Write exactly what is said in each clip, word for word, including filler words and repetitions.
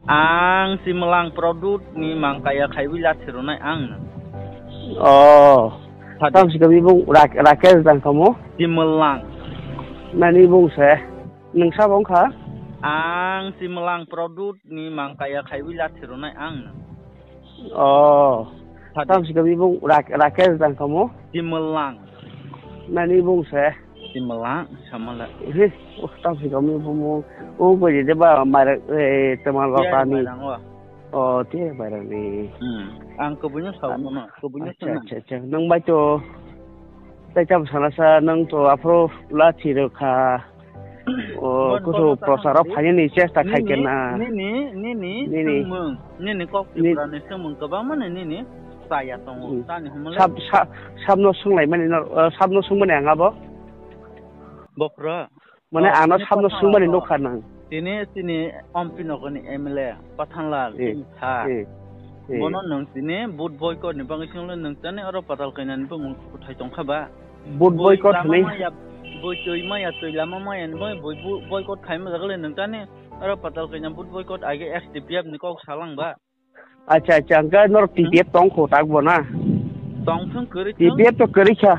Ang Simlang Product ni mangkaya khaiwi lathi rwnai ang no. Oh. Sadi. Tam sikami bung Rak-, Rakesh dang kamo? Simlang. Nani bung se? Nung sabo wngkha? Ang Simlang Product ni mangkaya khaiwi lathi rwnai ang no. Oh. Sadi. Tam sikami bung Rak-, Rakesh dang kamo? Simlang. Nani bung se? Simlang, samala. He, oh, tam sikami bung, oh, beri de ba, mara, eh, teman Tiar lokal ni. Bairang wa. Oh, tiar bairang ni. Hmm. Ang kebunya sa, ah, no, kebunya acha, sa. Acha, acha. Nung bai to, tai tam sana sa, nung to, afro lathi rwkha. Oh, bon, kusu bon, prosaro tang phani ni chesta khai nini, kena. Nini, nini, nini. Sengmung, nini kok ni- Tripura ni sengmung kebang mani nini, saya tongo. Hmm. Tani humle. Sab, sa-, sabno sunglai mani no, eh, sabno sung mani ang abo. Bokra. Mane oh, ano tini sabno sung mani no. Nukha nang. Tini, tini Ompi nogoni M L A, Pathanlal, eh, tini tha. Eh, eh. Bono nung tini vote boycott ni bagwi singlo nung tani oro patal kainani bumung kuthai tongkha ba? Vote boycott lama hwnwi maya, bui twi maya, twi lama maya ni bagwi bui bu-, boycott khaima jagle nung tani oro patal kaina vote boycott age S D P F ni kok salang ba? Acha, acha, hwnkhe norok hmm? T P F tong kho tak bo na? Tong thung kwrwi thung. T P F to kwrwi kha.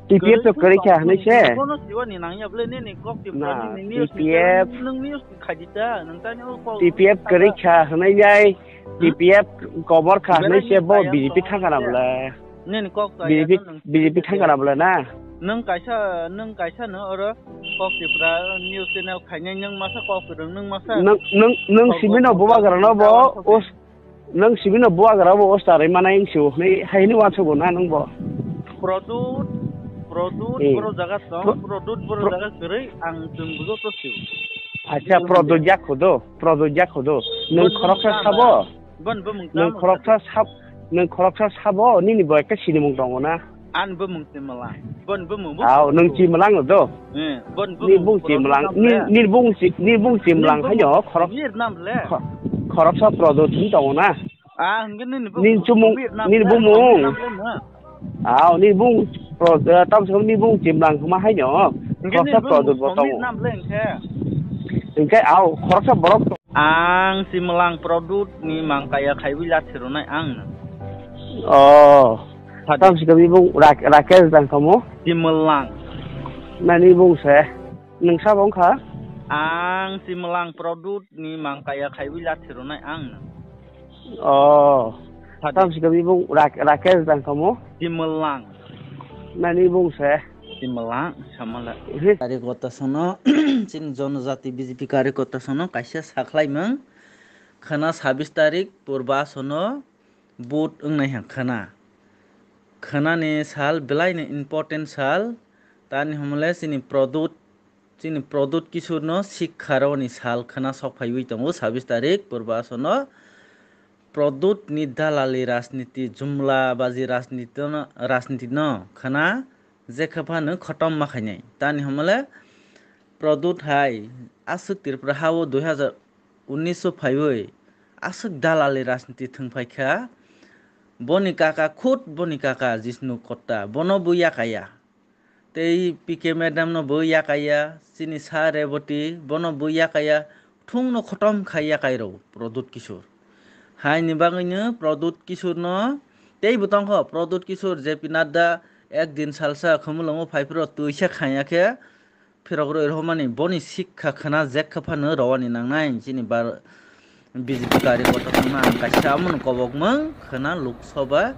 T P F to kwrwi kha hwnwi se. Bono siwa ni nang ya ble nini kok ti na, nini news T P F ni nung news khaji ta nung tani o kok T P F kwrwi kha hwnwi jai. Hmm? T P F kobor kha hwnwi se bo B J P thangkha na bwle. Nini kok B J P, B J P thangkha na bwle na. Nung kaisa, nung kaisa no oro kok Tripura news channel khainai nung masa kok kwrwng nung masa. Nung, nung, nung simi no bubagra no bo, os, nung simi no bubagra bo os tarai manai wng sio hwnwi hai hwnwi uansugo na nung bo. Product, product, hmm. Boro jaga tong, pro-, product, boro pro-, jaga kwrwi ang chwng bujo to sio. Acha, product jak kho do, product jak kho do. Nung khoroksa sabo? Bon bumung tamo. Nung khoroksa sab-, nung khoroksa sabo, nini bo ekta sinimung tongo na? An bumung Chimlang. Bon bumung bo. Aw, nung Chimlang no do? Eh, bon bumung. Ni bung Chimlang, ni, ni bung Chi-, ni bung Chimlang hayo, khorok-, ni nam le. Kho-, khoroksa Prodot hin tongo na? Ah, hingke nini bumung. Ni chumung, nini bumung. Aw, ni bung pro-, eh, tam song ni bung Chimlang huma hai no. Hingke khoroksa ni bung Prodot bo tongo. Nam le hingke. Hingke aw, khoroksa borok to-, ang Chimlang Prodot ni mangkaya khaiwi lathi rwnai ang no. Oh. Sadi. Tam sikami bung Rak-, Rakesh dang kamo? Chimlang. Nani bung se? Nung sabo wngkha? Ang Chimlang Prodot ni mangkaya khaiwi lathi rwnai ang no. Oh. Sadi. Tam sikami bung Rak-, Rakesh dang kamo? Chimlang. Nani bung se? Chimlang, samala. He. Karyakarta sono, chini jonojati B J P karyakarta sono kaisa sakhlaimung. Khana sabis tarik purba sono vote wngnai ha khana. Khana ni sal belai ni important sal. Tani hwnle chini Prodot Chini Prodot Kishore no sikha roni sal khna sok phaiwi tongo, sabis tarik purba sono Prodot ni dalali rajniti, jumla baji rajniti no, rajniti no khna jekha phano khotom ma khainai. Tani hwnle Prodot hai aswk Tripura ha o dui hazar unnish o phaiwi aswk dalali rajniti thwng phaikha. Boni kaka, khud boni kaka Jishnu Kotta, bono bo yakaya. Tei P K madam no bo yakaya, chini sa Reboti, bono bo yakaya, thung no khotom khai yakai rw Prodot Kishore. Haini bagwi no Prodot Kishore no tei bo tongkho, Prodot Kishore, J P Nadda ek din salsa Khumulwngo phai phro twisa khaya khe phirok rw rwmani boni sikha khna jekha phano rwani nangnai chini bar B J P karyakarta tongna ang kaisa amon kobokmung khna Lok Sabha,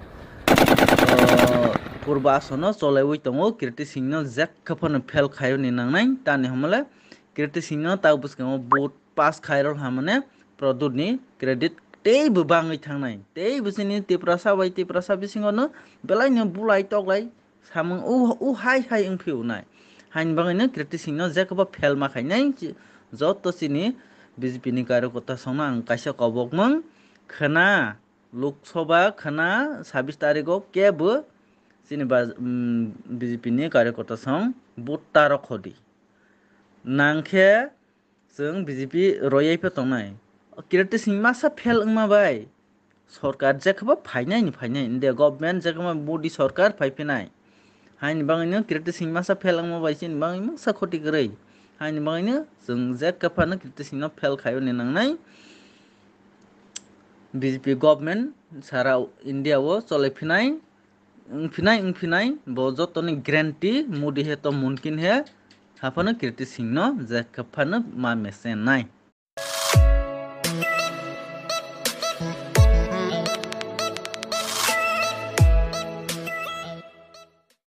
o, purba asono cholaiwi tongo, Kirti Singh no jekha phano fail khaiyoni nangnai, tani hwnmale Kirti Singh no tak bwskango vote pass khairok hamane Prodot ni credit teibo bangwi thangnai, teibo chini Tiprasa bai Tiprasa bisingo no belai no bulai toklai samung u, u hai hai wngphi unai. Haini bagwi no Kirti Singh no jekbo fail ma khainai, chi-, joto chini B J P ni karyakarta songno ang kaisa kobokmung khna, Lok Sabha khna sabis tarikgo kebo chini ba-, mm, B J P ni karyakarta song vote ta rok khodi. Nangkhe Chwng B J P royai phe tongnai. Kirti Singh masa fail wngma bai sorkar jekha bo phainai ni phainai. India government jekha ma Modi sorkar phai phinai. Haini bagwi no Kirti Singh masa fail wngma bai chini bagwi masa khoti kwrwi. Haini bagwi no chwng jekha phano Kirti Singh no fail khaio ni nangnai. B J P government sara India o cholai phinai, wng phinai, wng phinai, bo jotoni guarantee Modi hai to mumkin hai, haphano Kirti Singh no je kwphano ma mese nai.